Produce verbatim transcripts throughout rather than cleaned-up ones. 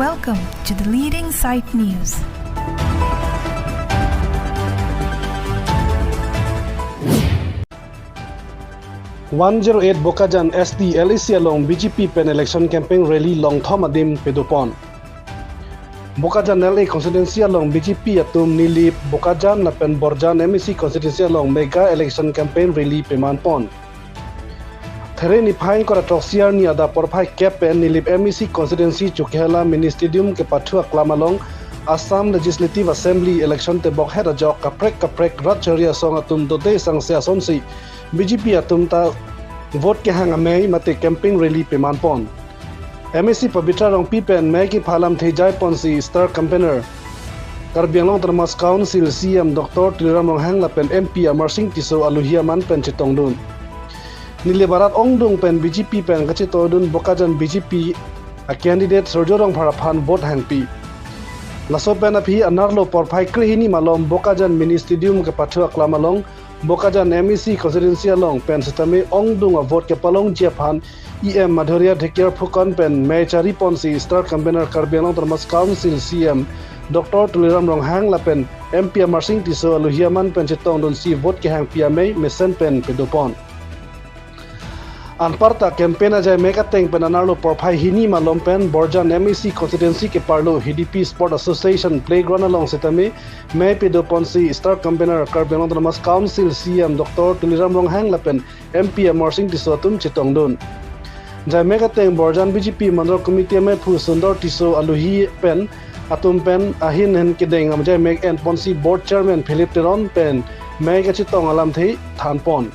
Welcome to the leading site news. One zero eight Bokajan S T L A C along B J P pen election campaign rally longthom adim pedopon. Bokajan L A constituency along B J P atum Nilip, Bokajan lapen Borjan M A C constituency along mega election campaign rally pemanpon. There niphai ingkoi ra throksi arni adap porphai kep pen Nilip M A C constituency Chokihola Mini Stadium kepathu aklam along Assam Legislative Assembly election tebokhet ajok kaprek kaprek rat chori asong atum dode sangse asonsi B J P atum ta vote kehang amei mate campaign rally pemanpon. M A C Pabitra Rongpi pen mei kepha alamthe jaiponsi star campaigner Karbi Anglong Autonomous Council C M Doctor Tuliram Ronghang lapen M P Amarsing Tisso aluhi aman pen chetongdun. Nilip arat ongdung pen B J P pen kachetongdun Bokajan B J P a candidate Surjya Rongphar aphan vote hangpi. Laso pen aphi anerlo porphai krehini malom Bokajan Mini Stadium kepathu aklam along Bokajan M A C constituency along pen sitame ongdung avote kepalongji aphan E M Madhurya Dhekial Phukan pen mei chariponsi star campaigner Karbi Anglong Autonomous Council C M Doctor Tuliram Ronghang lapen M P Amarsing Tisso aluhi aman pen chetongdunsi vote kehangpi amei mesen pen pedopon. Anparta campaign ajai mek ateng pen anerlo porphai hini malom pen Borjan M A C constituency keparlo H D P Sport Association playground along sitame mei pedoponsi star campaigner Karbi Anglong Autonomous Council C M Doctor Tuliram Ronghang lapen M P Amarsing Tisso atum chetongdun. Jai mek ateng Borjan B J P Mandal Committee ameiphu Sundar Tisso aluhi pen atum pen ahin hen kedeng ajai mek enponsi Board Chairman Philip Teron pen mei kachetong alamthe thanpon.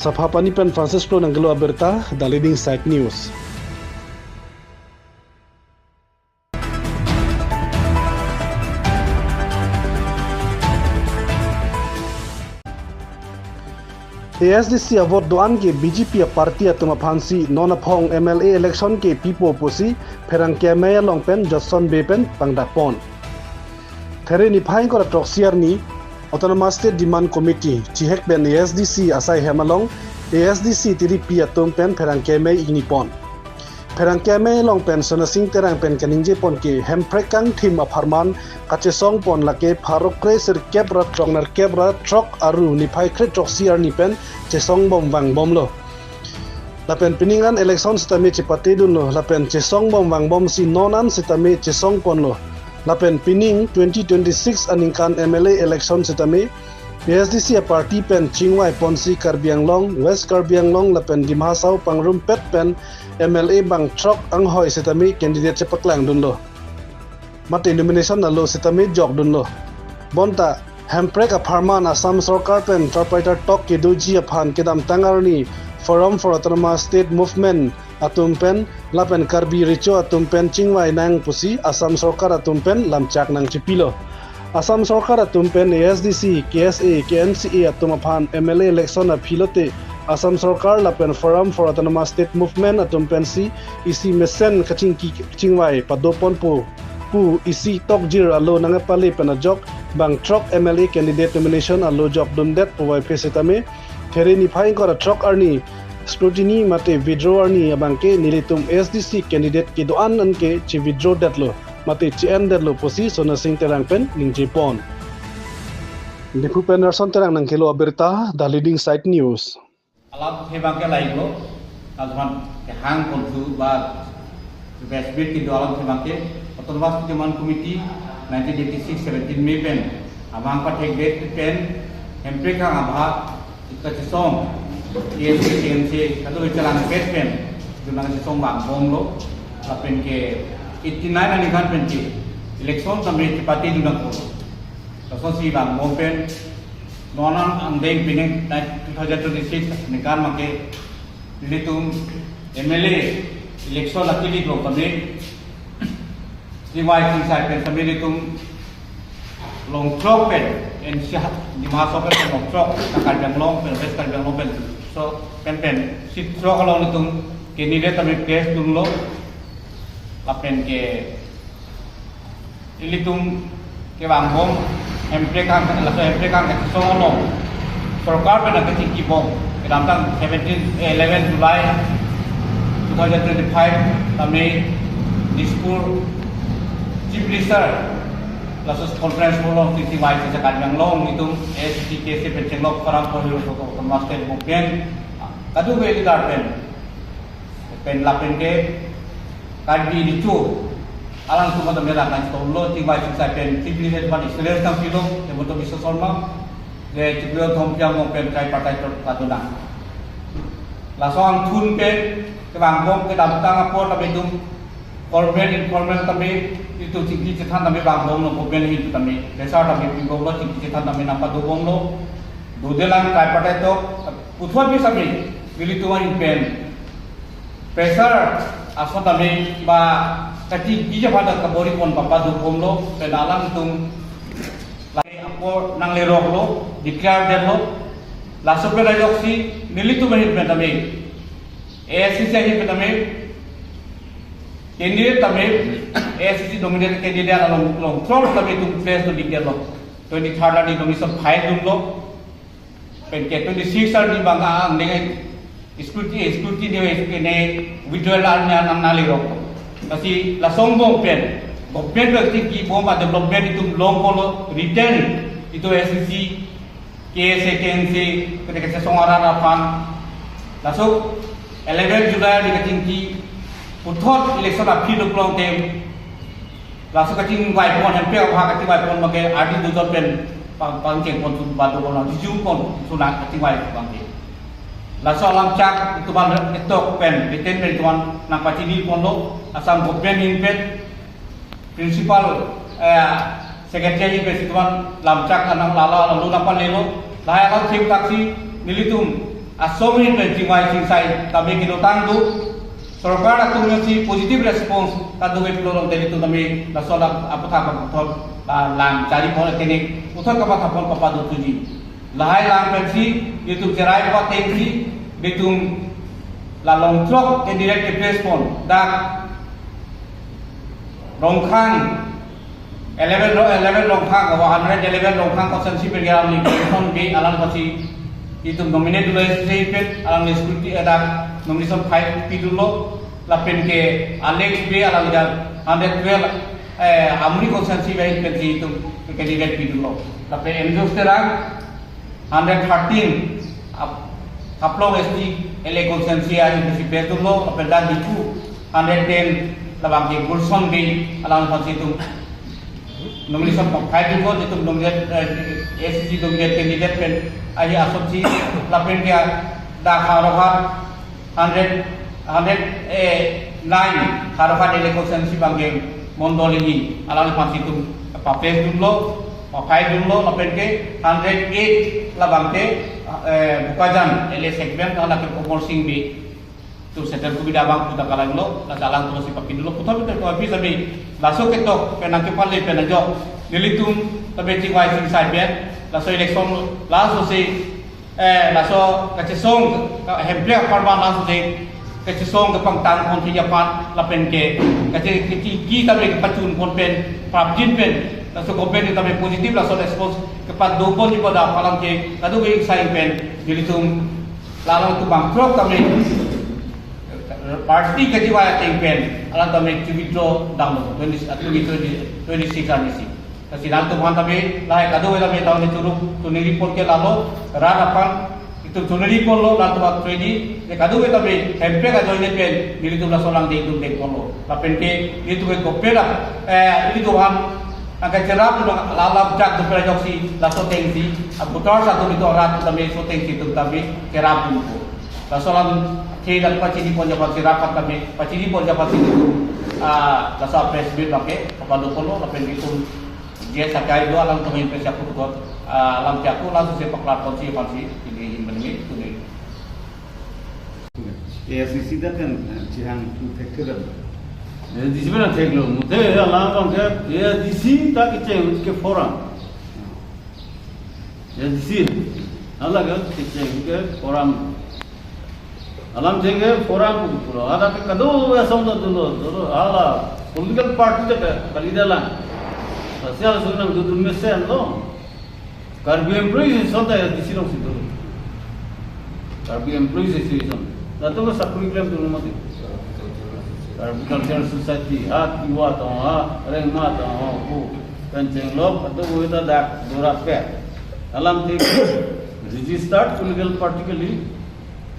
Saphapani pen Francis Kro nangkelo abirta, The Leading Site News. A S D C avote do-an ke B J P aparty atum aphansi non aphong M L A election ke pipo pusi pherangke amei along pen Jotson Bey pen pangdakpon. There niphai ingkoi ra throksi arni Autonomous State Demand Committee chihek pen A S D C asai hem along A S D C tiripi atum pen pherangke amei ingnipon. Pherangke amei along pen Sonasing Terang pen kaningjepon ke Hemprek kangthim apharman kachesongpon lake pharo kre sirkep ra throk nerkep ra throk aru niphai kre throksi arni pen chesongbom vangbomlo. Lapen pining an election sitame chepatedunlo, lapen chesongbom vangbomsi non an sitame chesongponlo. Lapen pining twenty twenty-six aningkan M L A election sitame A S D C aparty pen chingvaiponsi Karbi Anglong, West Karbi Anglong lapen Dima Hasao pangrumpet pen M L A bang throk anghoi sitame candidate chepaklangdunlo. Mate nomination alo sitame jokdunlo. Bonta Hemprek apharman Assam Sorkar pen torpaitar tok kedoji aphan kedamtang arni Forum for Autonomous State Movement atum pen lapen Karbi Recho atum pen chingvai nang pusi Assam Sorkar atum pen lamchak nangchipilo. Assam Sorkar atum pen A S D C, K S A, K N C A atum aphan M L A election aphi lote Assam Sorkar lapen Forum for Autonomous State Movement atum pensi isi mesen kachingki chingvai padoponpo pu isi tokjir alo nangpale pen ajok bang throk M L A candidate nomination alo jokdundet puvoiphit sitame there niphai ingkoi ra throk arni scrutiny mate withdraw arni abangke nelitum A S D C candidate kedo-an anke che-withdraw detlo mate che-endetlo pusi Sonasing Terang pen ningjepon. Diphu pen Nelson Terang nangkelo abirta, The Leading Site News. Alamthe abangke lahelo, lason kehang konthu ba best bit kedo alamthe abangke Autonomous Demand Committee nineteen eighty-six seventeen May pen amang pathekdet pen Hemprek kang abha kachesong K S A, K N C A kado chelangpet pen dunang chesong vangbomlo. Lapen ke eighty-nine aningkan pen ke election sitame chepatedun nangkok. Lasonsi vangbom pen non an angdeng pining two thousand twenty-six aningkan abangke nelitum M L A election akili klong sitame chingvai chingsai pen sitame nelitum long throk pen N C Dima Hasao pen long throk, Karbi Anglong pen, West Karbi Anglong pen so pen pen seat throk along nelitum candidate sitame place dunlo. Lapen ke ilitum kevangbom Hemprek kang, laso Hemprek kang kachesong along sorkar pen kachingkibom kedamtang seventeen, eh, eleven July two thousand twenty-five tame Dispur Chief Minister laso conference hall along titi mai sisa Karbi Anglong itum A S D C K S A pen chenglok parang kohir autonomous state movement kadokave leader pen pen lapen ke Karbi Riso alangtum atum mera kan tonglo, tingbai sisa pen Chief Minister pen experience nangpilo, Himanta Biswa Sarma, le Chief Minister Thongpi Among pen kai partai tor kaduna. Laso angthun pen kevang bom kedamtang apor tame itum formal informal tame itum chingki chethan tame vang bomlo, government ahin tame pressure tame pi bomlo, chingki chethan tame nangpado bomlo. Dodelang kai partai tok puthot bisa bi nelitum ahin pen pressure ason tame ba kachingki aphan kabor-i pon papa do bomlo, pen alangtum lahai apor nangleroklo, declare detlo. Laso pen ajoksi nelitum ahin pen tame, A S D C ahin pen tame, candidate tame, A S D C nominated candidate along, along throk tame itum place to declare lo. Twenty-third arni nomination file dunlo. Pen ke twenty-six arni bang angneng scrutiny, scrutiny ne withdrawal arni nang nanglerok. Lasi laso angbong pen government pen chingki bom a-development itum longponlo, written itum A S D C, K S A, K N C, kete kete song arat aphan. Laso eleven July arni kachingki puthot election aphi lo pulote, laso kachingvai pon, hemprek aphan kachingvai pon mage ardi dujon pen pang, pangcheng pon sun badu pon, dijung pon suna kachingvai pon ke. Laso alam chak ituman ketok pen, written pen ituman nangpachini ponlo, Assam government ahin pen, principal, eh, secretary ahin pen ituman lamchak anang lala lalu nangpanelo, lahai alam thim taksi nelitum asong ahin pen chingvai chingsai tame kedotang do, sorkar atum si positive response kadokave pulo along nelitum tame laso alam aputhak aputhot, ah, lam chari pon, kene puthot kapatha pon papa do thuji. Lahai alam pensi nelitum cherai papa atengsi nelitum la along throk candidate ke-place pon, dak Rongkhang eleven Ro-, eleven Rongkhang, one hundred eleven Rongkhang constituency pen ke alangli Wilson Bey, alangphansi itum nominate dunlo, S C pen alangli scrutiny, eh, dak nomination file pidunlo, lapen ke Alex Bey alangli dak hundred twelve, eh, Amri constituency pen pensi itum candidate pidunlo, lapen Andrew Terang hundred thirteen, Hap-, Haflong S T L A constituency ahin pensi place dunlo, lapen dak Diphu hundred ten, labang ke Gulson Bey, alangphansi itum nomination pon file dunlo, itum nominate, eh, A S D C nominate candidate pen ahi asonsi, lapen ke dak Howraghat hundred, hundred, eh, nine, Howraghat L A constituency abang ke Mondol Enghi, alangphansi itum pa-place dunlo, pa-file dunlo, lapen ke hundred eight labang ke, eh, Bokajan L A segment, alangke Komor Sing Bey, itum Central Committee abang puta kalanglo, laso alangtum si papidunlo, puthot puthot ko office abi, laso ketok pen nangkepale pen ajok nelitum tame chingvai chingsai pen, laso election laso si, eh, laso kachesong, ka-, hemprek apharman laso si kachesong kepangtang pon thik aphan, lapen ke kache-, kachingki tame kepachun pon pen, prapjin pen, laso government tame positive laso response kepado ponji pada aphan alangke kadokave ingsai pen nelitum la alangtum bangthrok tame party kachingvai ateng pen alangtum tame withdraw damlo, twenty, twenty, twenty, twenty-six arni si. Lasi alangtum aphan tame lahai kadokave tame tame churuk chuniri pon ke lalo, rat aphan itum chuniri ponlo, alangtum aphan chuniri, le kadokave tame hemprek ajoine pen nelitum laso alangli itum deng ponlo. Lapen ke nelitum ke government, eh, nelitum aphan angka cherap dun, la alam chak dun pen ajoksi laso atengsi, ah, voters atum itum rat tame laso atengsi itum tame cherap dunpo. Laso alam ke dak pachini ponji aphan, cherap aphan tame pachini ponji aphansi itum, ah, laso press meet abang ke pado ponlo, lapen itum J S Akai do alangtum ahin pensi aphuthot, ah, alam ke aku laso si paklar ponsi aphansi, ini, ini, ini, ini. A S D C dak kan, eh, chihang tu thek thek kan. A S D C pen theklo, muthe alam abang ke A S D C dak kecheng ke forum. A S D C, hala ke kecheng ke forum. Alam cheng ke forum pulo, hala ke kado asong do dolo, dolo, hala political party dak kali dalang. Sosial sunang dudun mesen lo. Karbi Employees Association ta A S D C alongsi do. Karbi Employees Association. Latum ke sakuri klem dolo mati. Karbi Cultural Society, ha Tiwa tong, ha Rengma tong, ha pu pen chenglok, atu pu ta dak dorapet. Alam tik registered political party kali,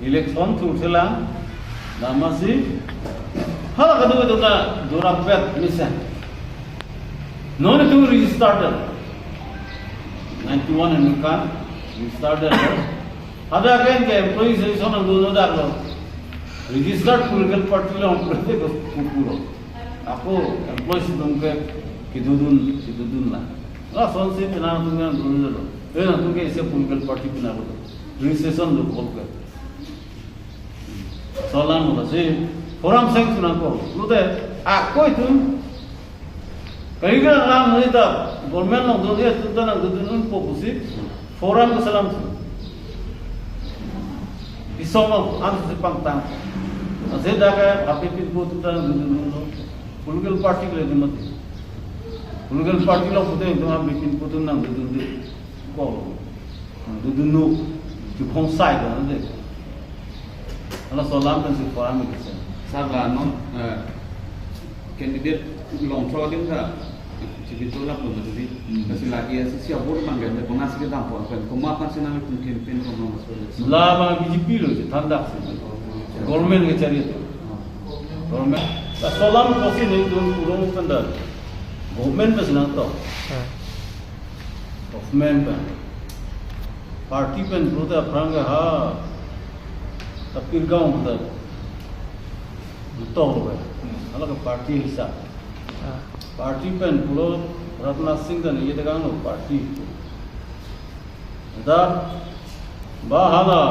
election thurthelang, damsi, ha kadu kadu na dorapet mesen. Non itu registered. Ninety-one aningkan registered. Ada kan ke employees association nangdun-un-e dak lo. Registered political party lo prete ko kukulo. Ako employees atum ke kedodun, kedodun la. Lasonsi penang atum nangdun-un-e lo. Eh, nangtum ke isi political party penang lo. Registration lo kol ke. Laso alam lo si forum sanction nangkok. Lute ako itum kali ka alam ni ta government nangdun-e atum ta nangdun-un-unpo pusi forum keselam si. Isong lo, ansi pangtang. Ansi dak ke happy people atum ta nangdun-un-unlo. Political party kali ni mati. Political party lo pute itum happy people atum nangdun-un-e. Ko, dodunno, chukhongsai do, nande. Laso alam pensi forum kesen. Sir, la non, eh, candidate longthu adim ta, chibito lap lo mati. Hmm. Lasi lagi A C C abor bang kan, bonus ke dam pon pen, komat pensi nangtum campaign komat masuk election. La bang B J P lo, si thandak si. Government kechari. Oh. Government. Laso alam kosi nelitum pulong pen da. Government pensi nangtok. Hmm. Government pen. Party pen pulote aphrang ke ha. Tapir Gaon pulote. Betul lo ya. Hala ke party hisab. Ah. Party pen pulo Rajnath Singh ta neli dekang lo party. Da ba hala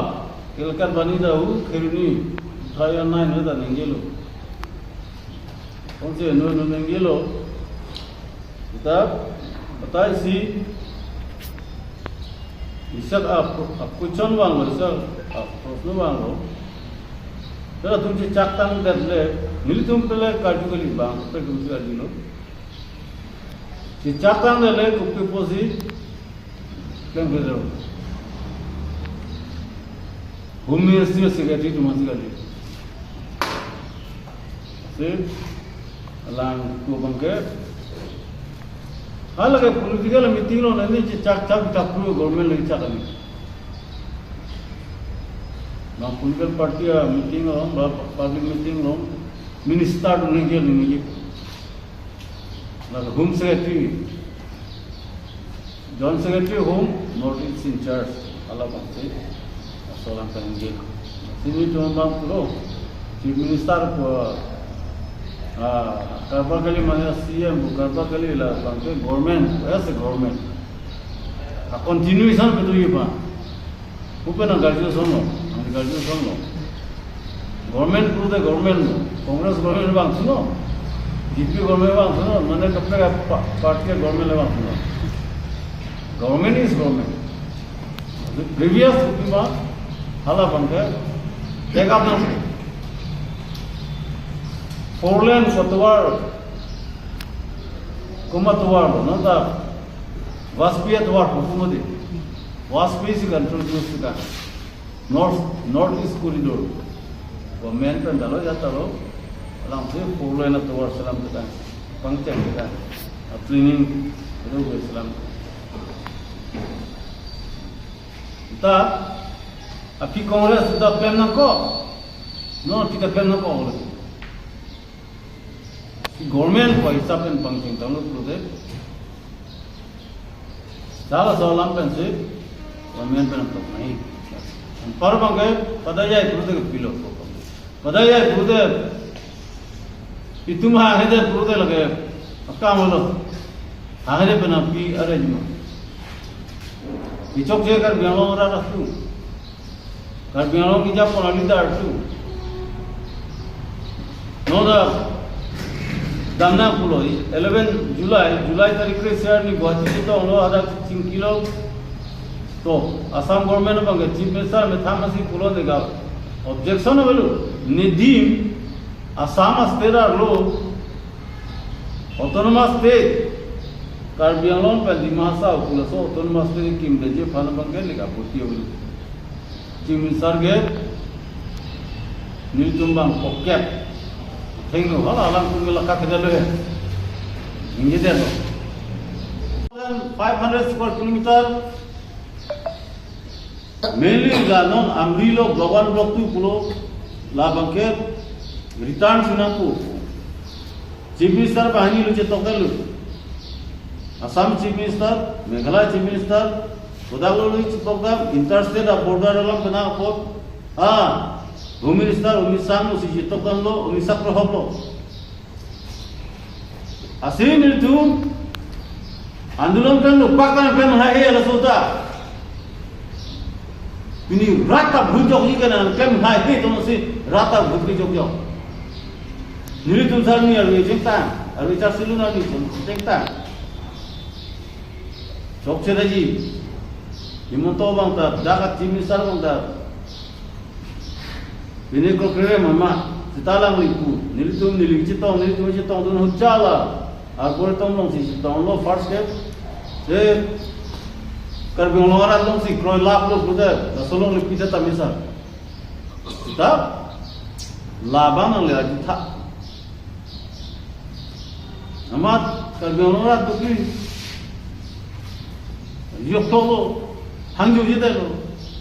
Kalikat bani da u Kheroni thaya nine le da ningje lo. Konsi no no ningje lo. Kita batai si, isak a, a question vanglo, isak a proshno vanglo. Latum chechak tangdet le, nelitum pele karju kali bang, pele tum si karjulo. Chechak tangdet le, kopi pusi, klem kelo. Home Ministry Secretary atum si karju. Si, alang ko bangke. Hala ke political meeting lo nani chechak chak chak pro government lagi chak kami. Na political party a meeting lo, ba public meeting lo, minister atum ningje ningje. Na Home Secretary. Joint Secretary Home, North East in charge, hala bangsi, laso alam kaningje. Si nelitum bang pulo, Chief Minister ko, ah, karba kali mane C M ko, karba kali la bangke government, as a government. A continuation kedo ye ba. Pu pen nang graduation lo, nang graduation lo. Government pulote government lo, Congress government vangthulo, B J P government vangthulo, mane kaprek pa-, party government le vangthulo. Government is government. The previous Bima, hala bangke, take up nang four lane ko tovar, komat tovar lo, nonta Vajpayee tovar ko kumudi. Vajpayee si control si ka. North, North East Corridor. Government pen dalo ya talo. Alang si four lane atovar selam kita. Pangcheng kita. A planning itu gue selam. Kita, api Congress sudah plan nangkok. No, kita plan nangkok. Government ko hisab pen pangcheng tanglo pulote. Sala salam pensi government pen tok nai. Anpar bangke padayai pulote ke pilo. Padayai pulote itum ha hede pulote lake akam lo. Ha hede pen api arrangement. Ichok je Karbi Anglong rat atum. Karbi Anglong kejapon a leader atum. No da damnang pulo, eleven July, July tarik kre-sir ni Guwahati chetonglo hadak chingkilo. To, Assam government abangke Chief Minister methang asi pulo nega objection avelo. Nedim Assam a state arlo Autonomous State, Karbi Anglong pen Dima Hasao pu laso Autonomous State kimdeji aphan abangke lik apoti avelo. Chief Minister ke nelitum bang pokep. Thengno, hala alam tum la kak kedalo he. Ingge delo. Five hundred square kilometer. Mainly la non Amri lo block one, block two pulo, labang ke return si nangpo. Chief Minister banghini lo chetok dalo. Assam Chief Minister, Meghalaya Chief Minister, kodak lo lo chetok dam, interstate a border alam kena apot. Ah, Home Minister Amit Shah lo si chetok damlo, Amit Shah krohok lo. Lasi nelitum andolon kan lo, pak kan kan hai he laso ta. Pini rat ta bhut jok hi kan kan hai he to si rat ta bhut ke jok jok. Nelitum sar ni arve chengtang, arve char silun arve chengtang. Chokche daji. Himanta bang ta, dak a Chief Minister bang ta. Pini ko kere mama, sita lang lipu, nelitum neli chetong, nelitum chetong dun hujala. Arbor atum along si chetong lo first step. Se Karbi Anglong arat along si kroi lap lo puder, laso along lipi ta tamisa. Sita, labang nangle ajutha. Amat Karbi Anglong arat dopi. Yok tolo, hangjo jite lo.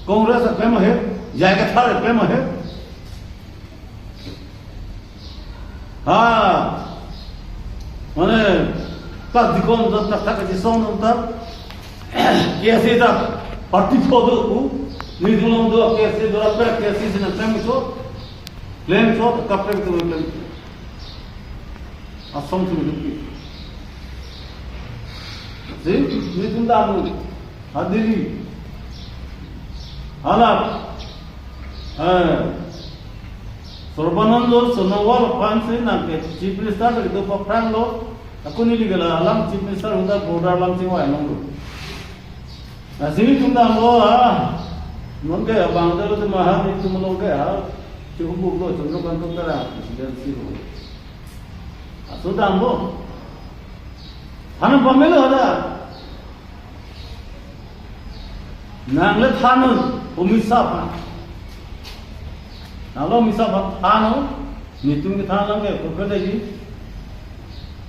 Congress a pema he, jai ka thare pema he. Ha. Mane, pas dikon dot tak tak aji song nontar. K S A ta party photo ku. Ni dulong do K S A do ra per K S A sina klem so. Klem so, kaprek tu klem. Asong tu klem. Si, ni tunda mu. Hadiri. Halap. Eh. Sarbananda Sonowal aphan si nangke Chief Minister lagi do paprang lo. Ako neli gala alam Chief Minister ahut ta border alam chingvai longlo. Lasi nelitum damlo, ah. Non ke abang dalo te maha nelitum lo ke, ah. Chukup lo, chundro kanto tara, presidency lo. Laso damlo. Than pamelo ada. Nangle than, Omisa aphan. Nanglo Omisa aphan than, nelitum kethan lang ke, kopi lagi.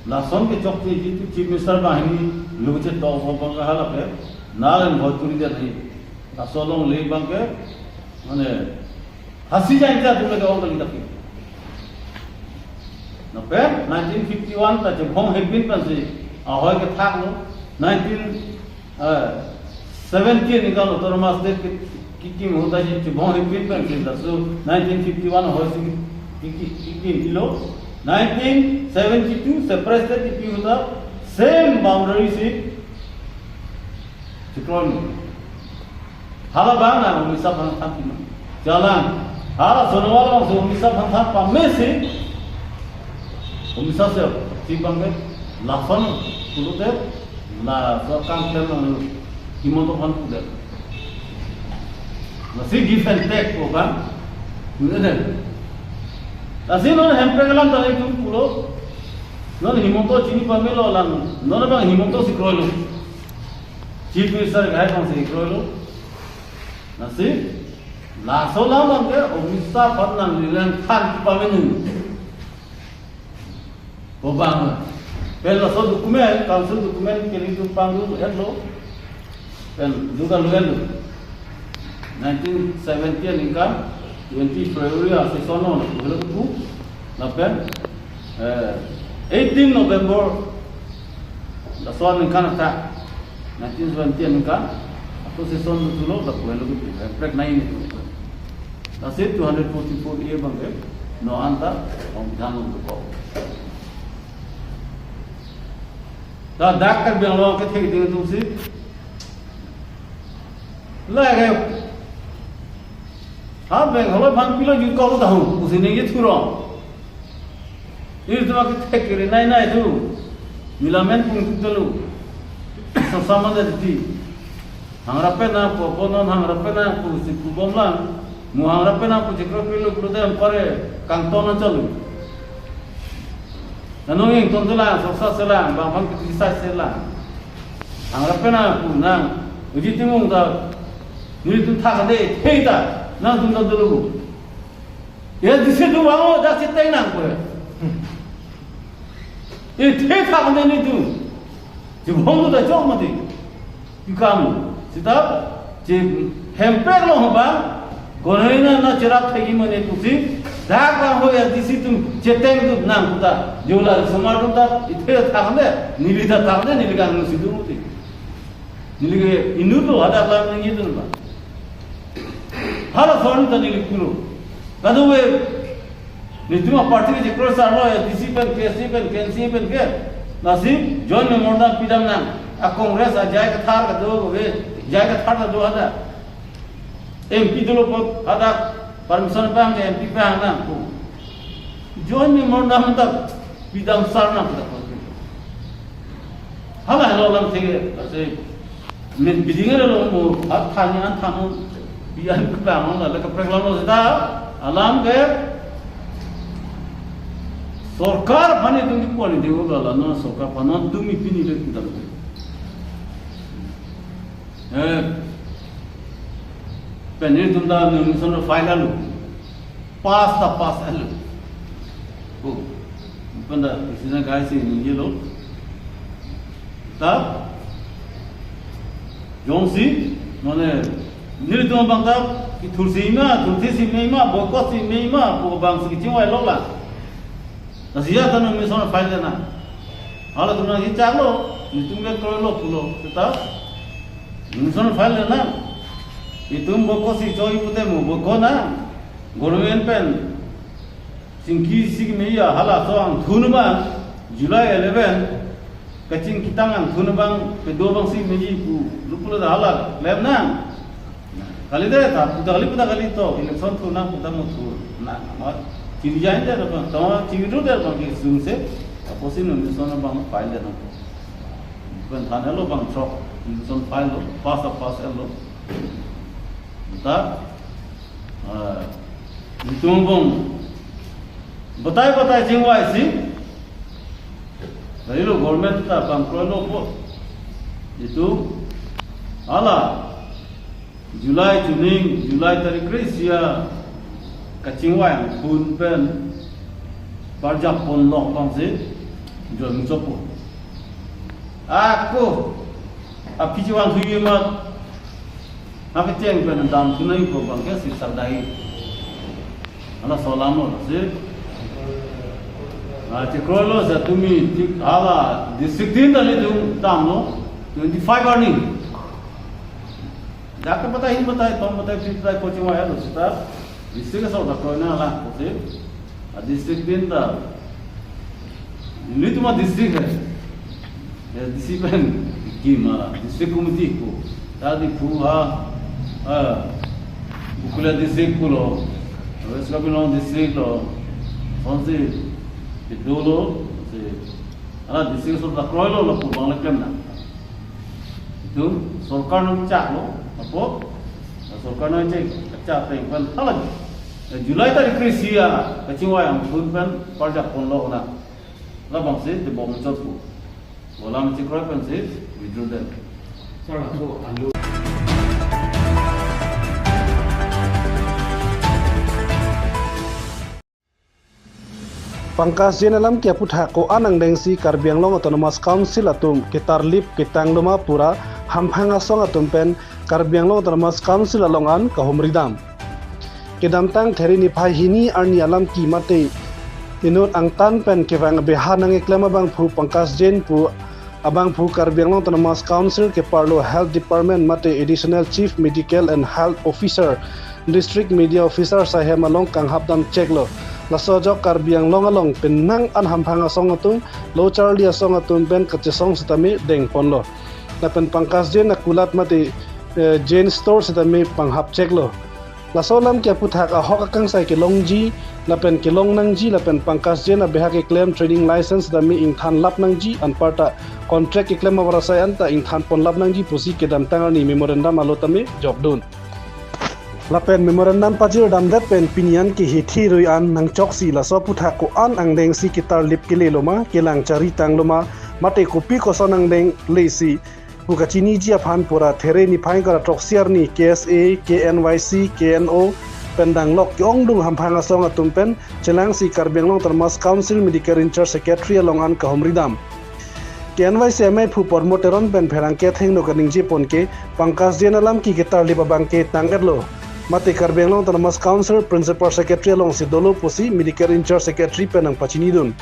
Lason ke chokche ji tu Chief Minister banghini lo chetok bang ke hala ke. Nalen bhojpuri dia nahi. Laso longle bang ke, mane, Khasi Jaintia atum lake ong kali tapi. Lapen nineteen fifty-one ta chevong hepin pensi ahoi kethak lo. Nineteen, eh, seventy aningkan Autonomous State ke, kekim ahut ta chevong hepin pensi laso nineteen fifty-one ahoi si ke, ke, kekim ilo. Nineteen seventy-two separate state kepi ahut ta same boundary si chekroilo. Hala bang na Omisa aphan than pima. Jalan. Hala Sonowal bang si Omisa aphan than pame si. Omisa si si bang ke lason pulote laso akam klem nanglo. Himanta aphan pudet. Lasi give and take ko bang. Pudet. Lasi non Hemprek alam tadi tu pulo. Non Himanta chini pamelo lang. Non bang Himanta si kroilo. Chief Minister kahai bang si kroilo. Lasi, laso alam bang ke Omisa aphan nangli lang than pamenu. Ko bang. Pen laso document, council document ke nelitum pangrum etlo. Pen juga lo etlo. Nineteen seventy aningkan, twenty February a session lo, lo bu. Lapen, eh, eighteen November, laso aningkan athak, nineteen seventy aningkan, ako session lo tulo, lapu lo bu, Hemprek nai ni tu. Lasi two hundred forty-four A bang ke, non anta, ong jang lo ko. Ta dak Karbi Anglong kethek ding atum si. Lake. Ha Bangalore aphan pilo jut kok lo tahu, pusi ningje thurong. Nelitum akethek kiri nai nai tu. Milamen pung tu telu. Sasama da di. Hangrape nangpo, po non hangrape nangpo, si kubom lang. Mo hangrape nangpo, chekro pilo pulote ampare kangton na chalo. Nanu ington tu lang, soksa se lang, bang bang kiti sa se lang. Hangrape nangpo nang, uji timung ta, nelitum thak de, hei ta, nangtum ta dulu. Ya, di situ bang, oh, dak si teng nangpo. Te the thak ne ni tu. Chibong tu ta chok mati. Pi kam. Sita che hempek lo ba. Kono na na cherap thegi mane pusi. Dak ba ho ya disi tum cheteng tu nang puta. Jola sumar tu ta ithe thak ne. Neli ta thak ne neli kan si tu mati. Neli ke inut lo hadak lam nang itu ba. Hala son ta neli kulo. Kadu we Netum aparty ke chekroisarlo, A D C pen, K S A pen, K N C A pen ke. Lasi joint memorandum pidam nang. A Congress a J I Kathar kado kave, J I Kathar kado hadak. M P dolo apot hadak permission pang ke M P pang nang ko. Joint memorandum ta pidam sar nang kita ko. Hala lo lam thege, lasi min biding lo mo, at thani an thanu, bian ke bang la, la kaprek lo seta, alam ke, sorkar aphan itum kipon di ulo la, non sorkar aphan non tumi pini le kita lo. Eh, pen itum ta nomination file lo. Pass ta pass alo. Oh, pen ta isi na gai si ningje lo. Ta, jongsi, mane, nelitum abang ta, kethur si ma, thurthe si me ma, boycott si me ma, pu abang si kachingvai lo la. Lasi ya ta nomination file nang. Halatum nangkechak lo, netum ke kroi lo pulo, seta. Nomination file nang. Itum boycott si choi pute mo boycott nang. Government pen chingki si me ya halaso angthun abang July eleven kachingki tang angthun abang kedo abang si meji pu lupulo ta hala lem nang. Kalite ta puta kali puta kali to election thu nang puta mo thu nang amat chiri jain de abang to chiri ru de abang ke sung se aposi nomination abang file de nang. Pen than elo abang chok nomination file lo pass a pass elo. Ta, ah, itum bong batai batai chingvai si. Dari lo government ta pangkroi lo po. Itum hala July chuning, July tarik kre-isi a kachingvai angthun pen parjap pon lok abang si join chopo. Ako aphi chiwang thuji mat. Hake cheng pen dam thunai ko abang ke si sardai. Halaso alam lo si. Ah, chekroi lo sa tumi tik hala district tin ta netum dam lo twenty five arni. Dak ke batai hin batai, tom batai, phi batai, ko chingvai lo seta. District asor ta kroi nang la ko si. A district tin ta netum a district hai. A D C pen kim a district committee ko. Ta Diphu ha, ah, Ukhrul district pulo, West Karbi Anglong district lo, sonsi kedo lo, si, hala district asor ta kroi lo lapu abang le klem nang. Itum sorkar nangchak lo, apo, sorkar nangchak, chak teng pen hala. July tarik kre-isi a kachingvai angthun pen parjap pon lok nang. Labang si tebong chot pu. Bolam chekroi pen si withdraw den. Sir, ako alo. Pankaj Jain alam ke aputhak ko-an angdengsi Karbi Anglong Autonomous Council atum ketarlip ketang loma pura hamphang asong atum pen Karbi Anglong Autonomous Council along an kahumri dam. Kedamtang There niphai hini arni alam ke mate inut angtan pen kevang abeha nangkeklem abangphu Pankaj Jain pu abangphu Karbi Anglong Autonomous Council keparlo Health Department mate Additional Chief Medical and Health Officer, District Media Officer sahem along kanghap dam chek lo. Laso ajok Karbi Anglong along penang an hamphang asong atum, lo charli asong atum pen kachesong setame deng ponlo. Lapen Pankaj Jain akulat mate, eh, Jain Store setame panghap chek lo. Laso alam ke aputhak ahok akangsai kelongji, lapen kelong nangji, lapen Pankaj Jain abeha keklem trading license setame ingthan lap nangji, anparta contract keklem abarasai anta ingthan pon lap nangji pusi kedamtang arni memorandum alo tame jokdun. Lapen memorandum pajir damdet pen pini an ke hithi rui an nangchoksi laso aputhak ko-an angdengsi ketarlip kele loma, kelang chari tang loma, mate kopi koson angdeng lesi pu kachiniji aphan pura There niphai ingkoi ra throksi arni K S A, K N Y C, K N O, pen danglok ke-ongdung hamphang asong atum pen chelangsi Karbi Anglong Autonomous Council Medicare in-charge secretary along an kahumri dam. K N Y C M A phu Padma Teron pen pherangke athengno kaningje pon ke Pankaj Jain alam ke ketarlip abang ke tang-etlo. Mate Karbi Anglong Autonomous Council Principal Secretary alongsi dolo pusi Medicare in-charge secretary pen nangpachinidun.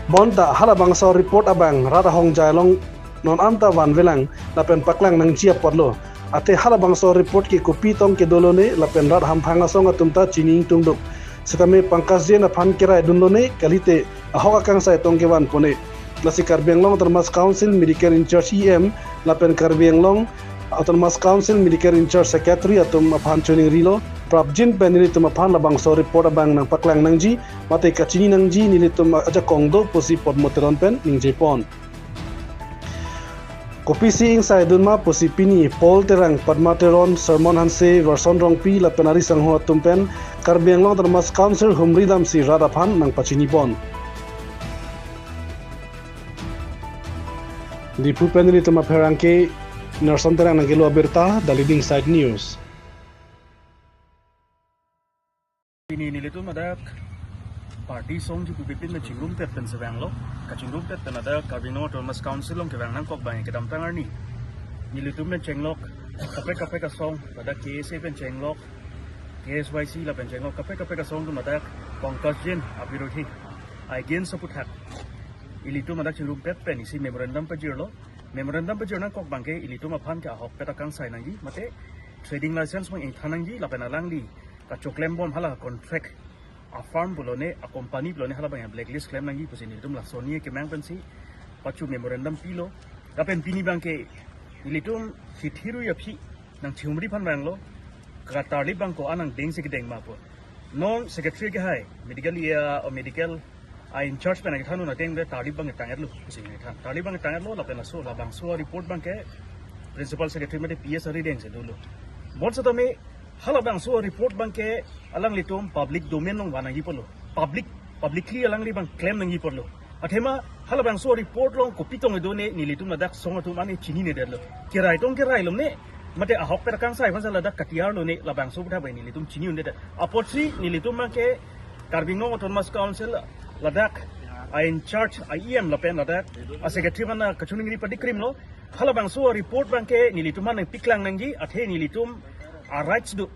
Bonta halabangso report abang rat ahongjai along non anta vanvelang lapen paklang nangji apotlo. Athe halabangso report ke kopi tong ke dolone lapen rat hamphang asong atum ta chini ingtungduk. Setame Pankaj Jain aphan kerai dunlone, kalite ahok akangsai tong kevan pone. Lasi Karbi Anglong Autonomous Council Medicare in-charge E M lapen Karbi Anglong Autonomous Council Medicare in-charge secretary atum aphan choningrilo, prapjin pen nelitum aphan labangso report abang nangpaklang nangji, mate kachini nangji, nelitum ajakong do pusi Padma Teron pen ningje pon. Kopisi ingsaidun ma pusi pini Paul Terang, Padma Teron, Sermon Hanse, Verson Rongpi lapen ari sangho atum pen Karbi Anglong Autonomous Council humri damsi rat aphan nangpachini pon. Diphu pen nelitum apherangke Nelson Terang nangkelo abirta, The Leading Side News. Pini nelitum ladak party asong ji pupipin na chingrum tet pen sevanglo. Kachingrum tet pen ladak Karbi Anglong Autonomous Council along kevang nangkok abang kedamtang arni nelitum pen chenglok kaprek kaprek asong, ladak K S A pen chenglok, K S Y C lapen chenglok kaprek kaprek asong atum ladak Pankaj Jain abirodhi against aputhak ilitum ladak chingrum tet pen isi memorandum pajirlo. Memorandum pajir nangkok abang ke ilitum aphan ke ahokpet akangsai nangji, mate trading license abang ingthan nangji lapen alangli kachoklembom hala contract, a firm pulo ne, a company pulo ne, halabang blacklist klem nangji pusi nelitum lason ni kemang pensi pachu memorandum pilo. Lapen pini abang ke nelitum hithi ru aphi nangchihumri aphan vanglo, katarlip abang ko-an angdeng si kedeng ma pu. Non secretary ke hai medical area or medical a in-charge pen kethan un ateng de tarlip abang tang-etlo pusi kethan. Tarlip abang tang-etlo lapen laso labangso report abang ke principal secretary mate P S arideng si dolo. Bon setame halabangso report abang ke alanglitum public domain along van nangji apotlo. Public, publicly alangli abang klem nangji apotlo. Athema halabangso report along kopi tong kedo ne nelitum ladak asong atum ani chininedetlo. Kerai tong kerailone, mate ahokpet akangsai aphan si ladak katiarlo ne, labangso aputhak abang nelitum chini un'edet. Apotsi nelitum abang ke Karbi Anglong Autonomous Council ladak a in-charge a E M lapen ladak a secretary aphan kachoningri padikrimlo. Halabangso report abang ke nelitum aphan nangpaklang nangji, athe nelitum a rights do.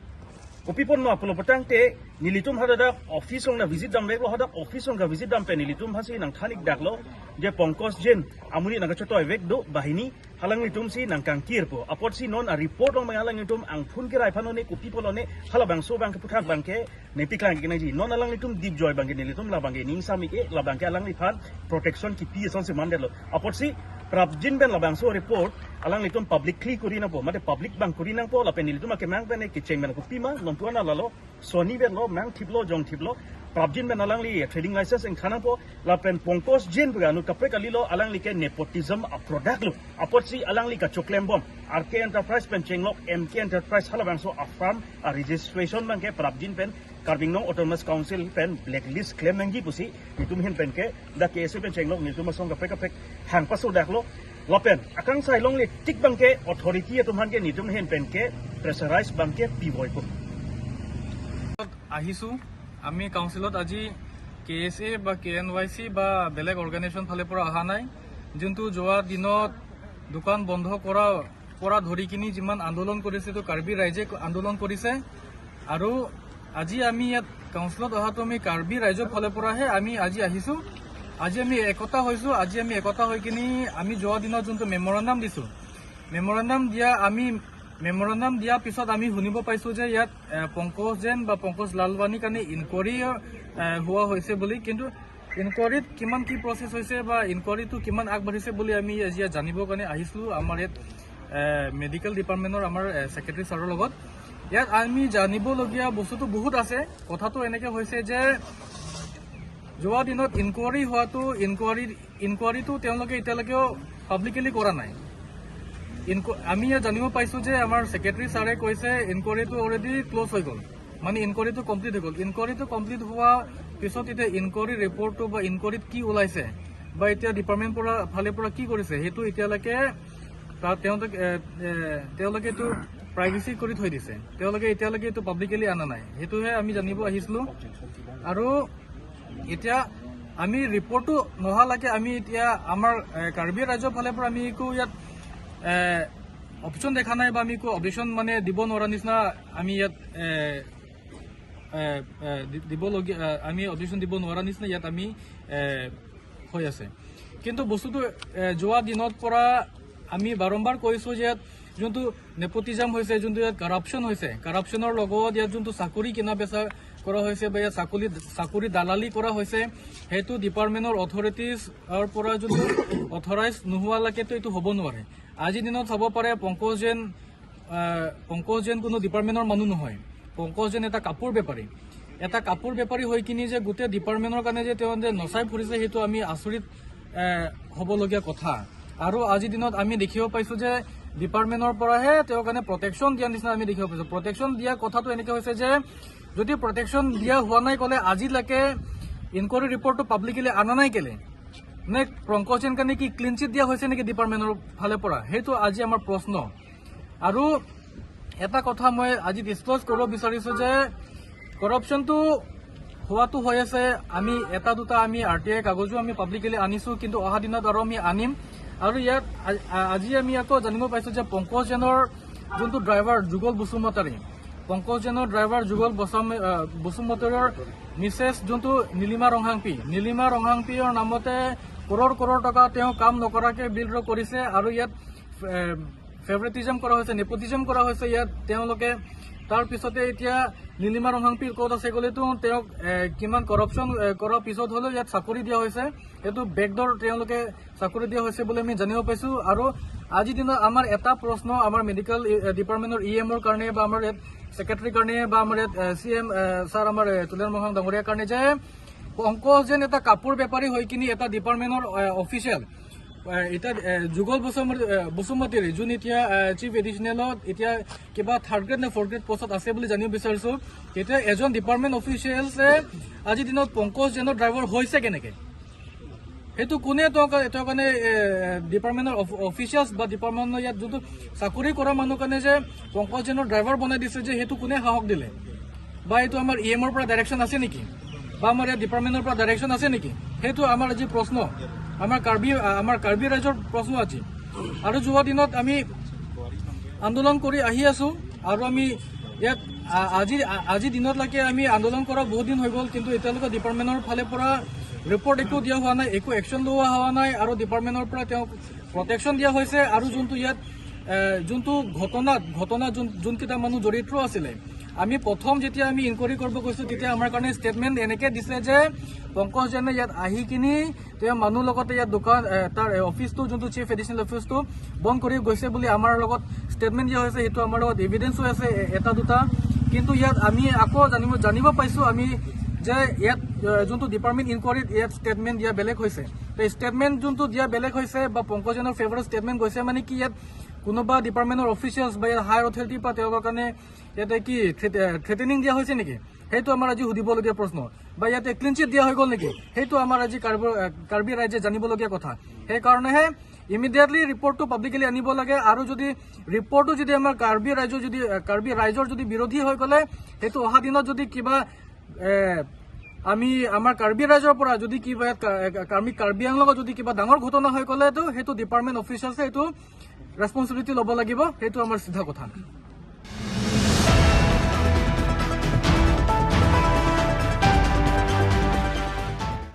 Kopi apot ma pulo putangte nelitum hadak office along na visit damveklo, hadak office along ka visit dam pen nelitum aphansi nangthan-ik daklo je Pankaj Jain amonit nangkachotoi vek do banghini, alanglitum si nangkangkir pu. Apotsi non a report along abang alanglitum angphun kerai aphan lone, kopi apot lone, halabangso abang ke aputhak abang ke nangpaklang-ik nangji. Non alanglitum dipjoi abang ke nelitum labang ke ningsam-ik-e, labang ke alangliphan protection kipi asonsi mandetlo. Apotsi prapjin pen labangso report alanglitum publicly kuri nangpo, mate public abang kuri nangpo, lapen nelitum akemang pen kecheng pen kopi ma, non tuan alalo, soni pen lo, mangthip lo, jongthip lo, prapjin pen alangli trading license ingthan nangpo, lapen Pankaj Jain pu anut kaprek kalilo, alangli ke nepotism a product lo. Apotsi alangli kachoklembom R K Enterprise pen chenglok M K Enterprise halabangso a firm a registration abang ke prapjin pen Karbi Anglong Autonomous Council pen blacklist klem nangji pusi nelitum ahin pen ke dak K S A pen chenglok nelitum asong kaprek kaprek hang paso daklo. Lapen akangsai longle tik abang ke authority atum aphan ke nelitum ahin pen ke pressurize abang ke pivoipo. আহিছো। আমি কাউন্সিলত আজি কে এছ এ বা K N Y C বা বেলেগ অৰ্গেনাইজেশ্যন ফালে পৰা অহা নাই। যোনটো যোৱা দিনত দোকান বন্ধ কৰা পৰা ধৰি কিনি যিমান আন্দোলন কৰিছে, তো কাৰ্বি ৰাইজে আন্দোলন কৰিছে। আৰু আজি আমি ইয়াত কাউন্সিলত অহাটো আমি কাৰ্বি ৰাইজৰ ফালৰ পৰাহে আমি আজি আহিছো। আজি আমি একতা হৈছো। আজি আমি একতা হৈ কিনি আমি যোৱা দিনত যোনটো মেমৰেণ্ডাম দিছো, মেমৰেণ্ডাম দিয়া আমি মেমৰেণ্ডাম দিয়াৰ পিছত আমি শুনিব পাইছো যে ইয়াত এ, পংকজ জৈন বা পংকজ লালৱানীৰ কাৰণে ইনকুৱাৰী এ, হোৱা হৈছে বুলি। কিন্তু ইনকুৱাৰীত কিমান কি প্ৰচেছ হৈছে বা ইনকুৱাৰীটো কিমান আগবাঢ়িছে বুলি আমি আজি ইয়াত জানিবৰ কাৰণে আহিছিলো আমাৰ ইয়াত এ, মেডিকেল ডিপাৰ্টমেণ্টৰ আমাৰ এ, ছেক্ৰেটাৰী ছাৰৰ লগত। ইয়াত আমি জানিবলগীয়া বস্তুটো বহুত আছে। কথাটো এনেকে হৈছে যে যোৱা দিনত ইনকুৱাৰী হোৱাটো, ইনকুৱাৰী ইনকুৱাৰীটো তেওঁলোকে এতিয়ালৈকেও পাব্লিকেলি কৰা নাই। ইনকু- আমি ইয়াত জানিব পাইছো যে আমাৰ ছেক্ৰেটাৰী ছাৰে কৈছে ইনকুৱাৰীটো অলৰেডি ক্ল'জ হৈ গ'ল, মানে ইনকুৱাৰীটো কমপ্লিট হৈ গ'ল। ইনকুৱাৰীটো কমপ্লিট হোৱা পিছত এতিয়া ইনকুৱাৰী ৰিপৰ্টটো বা ইনকুৱাৰীত কি ওলাইছে বা এতিয়া ডিপাৰ্টমেণ্ট পৰা ফালে পৰা কি কৰিছে, সেইটো এতিয়ালৈকে তাত তেওঁলোকে এ, এ, তেওঁলোকে এইটো প্ৰাইভেচি কৰি থৈ দিছে, তেওঁলোকে এতিয়ালৈকে এইটো পাব্লিকেলি অনা নাই, সেইটোহে আমি জানিব আহিছিলোঁ। আৰু এতিয়া আমি ৰিপৰ্টটো নহালৈকে আমি এতিয়া আমাৰ এ, কাৰ্বি ৰাইজৰ ফালে পৰা আমি একো ইয়াত অপশ্যন দেখা নাই বা আমি একো অবজেকশ্যন মানে দিব নোৱাৰা নিচিনা আমি ইয়াত এ, এ, এ, দি- দিবলগীয়া এ, আমি অবজেকশ্যন দিব নোৱাৰা নিচিনা ইয়াত আমি এ, হৈ আছে। কিন্তু বস্তুটো এ, যোৱা দিনত পৰা আমি বাৰম্বাৰ কৈছোঁ যে ইয়াত যোনটো নেপোটিজম হৈছে, যোনটো ইয়াত কাৰাপশ্যন হৈছে, কাৰাপশ্যনৰ লগত ইয়াত যোনটো চাকৰি কিনা বেচা কৰা হৈছে বা ইয়াত চাকৰি চাকৰি দালালি কৰা হৈছে, সেইটো ডিপাৰ্টমেণ্টৰ অথৰিটিজৰ পৰা যোনটো অথৰাইজ নোহোৱালৈকেতো এইটো হ'ব নোৱাৰে। আজিৰ দিনত চাব পাৰে পংকজ জৈন, আহ, পংকজ জৈন কোনো ডিপাৰ্টমেণ্টৰ মানুহ নহয়। পংকজ জৈন এটা কাপোৰ বেপাৰী। এটা কাপোৰ বেপাৰী হৈ কিনি যে গোটেই ডিপাৰ্টমেণ্টৰ কাৰণে যে তেওঁ যে নচাই ফুৰিছে, সেইটো আমি আচৰিত এ, হ'বলগীয়া কথা। আৰু আজিৰ দিনত আমি দেখিব পাইছোঁ যে ডিপাৰ্টমেণ্টৰ পৰাহে তেওঁৰ কাৰণে প্ৰটেকশ্যন দিয়া নিচিনা আমি দেখিব পাইছোঁ। প্ৰটেকশ্যন দিয়া কথাটো এনেকে হৈছে যে যদি প্ৰটেকশ্যন দিয়া হোৱা নাই ক'লে আজিলৈকে ইনকুৱাৰী ৰিপৰ্টটো পাব্লিকেলি অনা নাই কেলে? নে পংকজ জৈন কাৰণে কি ক্লিন চিট দিয়া হৈছে নেকি ডিপাৰ্টমেণ্টৰ ফালে পৰা? সেইটো আজি আমাৰ প্ৰশ্ন। আৰু এটা কথা মই আজি ডিছক্ল'জ কৰিব বিচাৰিছোঁ যে কৰাপশ্যনটো হোৱাটো হৈ আছে। আমি এটা দুটা আমি আৰ টি আই কাগজো আমি পাব্লিকেলি আনিছোঁ, কিন্তু অহা দিনত আৰু আমি আনিম। আৰু ইয়াত আ- আ- আজি আমি আকৌ জানিব পাইছোঁ যে পংকজ জৈনৰ যোনটো ড্ৰাইভাৰ যুগল বসুমতাৰী, পংকজ জৈনৰ ড্ৰাইভাৰ যুগল বসুম- আ, বসুমতাৰীৰ মিছেছ যোনটো নীলিমা ৰংহাংপী, নীলিমা ৰংহাংপীৰ নামতে কৰোৰ কৰোৰ টকা তেওঁ কাম নকৰাকে বিল ড্ৰ কৰিছে। আৰু ইয়াত এ, ফেভৰেটিজম কৰা হৈছে, নেপোটিজম কৰা হৈছে ইয়াত তেওঁলোকে। তাৰ পিছতে এতিয়া নীলিমা ৰংহাংপী ক'ত আছে ক'লেতো তেওঁক এ, কিমান কৰাপশ্যন এ, কৰাৰ পিছত হ'লেও ইয়াত চাকৰি দিয়া হৈছে। এইটো বেকডৰ তেওঁলোকে চাকৰি দিয়া হৈছে বুলি আমি জানিব পাইছোঁ। আৰু আজিৰ দিনত আমাৰ এটা প্ৰশ্ন আমাৰ মেডিকেল এ, ডিপাৰ্টমেণ্টৰ ই এমৰ কাৰণে বা আমাৰ ইয়াত ছেক্ৰেটাৰীৰ কাৰণে বা আমাৰ ইয়াত চি এম ছাৰ আমাৰ এ, তুলিৰাম ৰংহাং ডাঙৰীয়াৰ কাৰণে যে পংকজ জৈন এটা কাপোৰ বেপাৰী হৈ কিনি এটা ডিপাৰ্টমেণ্টৰ এ, অফিচিয়েল এ, এতিয়া এ, যুগল বসুমতাৰী, এ, বসুমতাৰী যোন এতিয়া এ, চিফ এডিচনেলত এতিয়া কিবা থাৰ্ড গ্ৰেড নে ফ'ৰ্থ গ্ৰেড পোষ্টত আছে বুলি জানিব বিচাৰিছোঁ। এতিয়া এজন ডিপাৰ্টমেণ্ট অফিচিয়েলছে আজিৰ দিনত পংকজ জৈনৰ ড্ৰাইভাৰ হৈছে কেনেকে? সেইটো কোনে তেওঁ কা- তেওঁ কাৰণে এ, ডিপাৰ্টমেণ্টৰ অফ- অফিচিয়েলছ বা ডিপাৰ্টমেণ্টৰ ইয়াত যোনটো চাকৰি কৰা মানুহ কাৰণে যে পংকজ জৈনৰ ড্ৰাইভাৰ বনাই দিছে যে সেইটো কোনে সাহস দিলে? বা এইটো আমাৰ ই এমৰ পৰা ডাইৰেকশ্যন আছে নেকি? বা আমাৰ ইয়াত ডিপাৰ্টমেণ্টৰ পৰা ডাইৰেকশ্যন আছে নেকি? সেইটো আমাৰ আজি প্ৰশ্ন, আমাৰ কাৰ্বি আমাৰ কাৰ্বি ৰাইজৰ প্ৰশ্ন আজি। আৰু যোৱা দিনত আমি আন্দোলন কৰি আহি আছোঁ আৰু আমি ইয়াত আ- আজি আ- আজিৰ দিনলৈকে আমি আন্দোলন কৰা বহুত দিন হৈ গ'ল, কিন্তু এতিয়ালৈকে ডিপাৰ্টমেণ্টৰ ফালে পৰা ৰিপৰ্ট একো দিয়া হোৱা নাই, একো একশ্যন লোৱা হোৱা নাই আৰু ডিপাৰ্টমেণ্টৰ পৰা তেওঁক প্ৰটেকশ্যন দিয়া হৈছে। আৰু যোনটো ইয়াত এ, যোনটো ঘটনাত ঘটনাত যোন যোনকেইটা মানুহ জড়িত আছিলে, আমি প্ৰথম যেতিয়া আমি ইনকুৱাৰী কৰিব গৈছোঁ তেতিয়া আমাৰ কাৰণে ষ্টেটমেণ্ট এনেকে দিছে যে পংকজ জৈনে ইয়াত আহি কিনি তেওঁ মানুহ লগতে ইয়াত দোকান এ, তাৰ এ, অফিচটো যোনটো চিফ এডিচনেল অফিচটো বন্ধ কৰি গৈছে বুলি আমাৰ লগত ষ্টেটমেণ্ট দিয়া হৈছে। সেইটো আমাৰ লগত এভিডেন্স হৈ আছে এ- এটা দুটা। কিন্তু ইয়াত আমি আকৌ জানিব জানিব পাইছোঁ আমি যে ইয়াত এ, যোনটো ডিপাৰ্টমেণ্ট ইনকুৱাৰীত ইয়াত ষ্টেটমেণ্ট দিয়া বেলেগ হৈছে। তো ষ্টেটমেণ্ট যোনটো দিয়া বেলেগ হৈছে বা পংকজ জৈনৰ ফেভাৰত ষ্টেটমেণ্ট গৈছে মানে কি ইয়াত কোনোবা ডিপাৰ্টমেণ্টৰ অফিচিয়েলছ বা ইয়াত হায়াৰ অথৰিটিৰ পৰা তেওঁলোকৰ কাৰণে ইয়াতে কি থ্ৰেট- এ, থ্ৰেটেনিং দিয়া হৈছে নেকি? সেইটো আমাৰ আজি সুধিবলগীয়া প্ৰশ্ন। বা ইয়াতে ক্লিন চিট দিয়া হৈ গ'ল নেকি? সেইটো আমাৰ আজি কাৰ্বি এ, কাৰ্বি ৰাইজে জানিবলগীয়া কথা। সেইকাৰণেহে ইমিডিয়েটলি ৰিপৰ্টটো পাব্লিকেলি আনিব লাগে। আৰু যদি ৰিপৰ্টটো যদি আমাৰ কাৰ্বি ৰাইজৰ যদি এ, কাৰ্বি ৰাইজৰ যদি বিৰোধী হৈ গ'লে সেইটো অহা দিনত যদি কিবা এ, আমি আমাৰ কাৰ্বি ৰাইজৰ পৰা যদি কিবা ইয়াত কা- এ, আমি কাৰ্বি আংলঙত যদি কিবা ডাঙৰ ঘটনা হৈ গ'লেতো সেইটো ডিপাৰ্টমেণ্ট অফিচিয়েলছে সেইটো ৰেছপনচিবিলিটি ল'ব লাগিব। সেইটো আমাৰ চিধা কথা।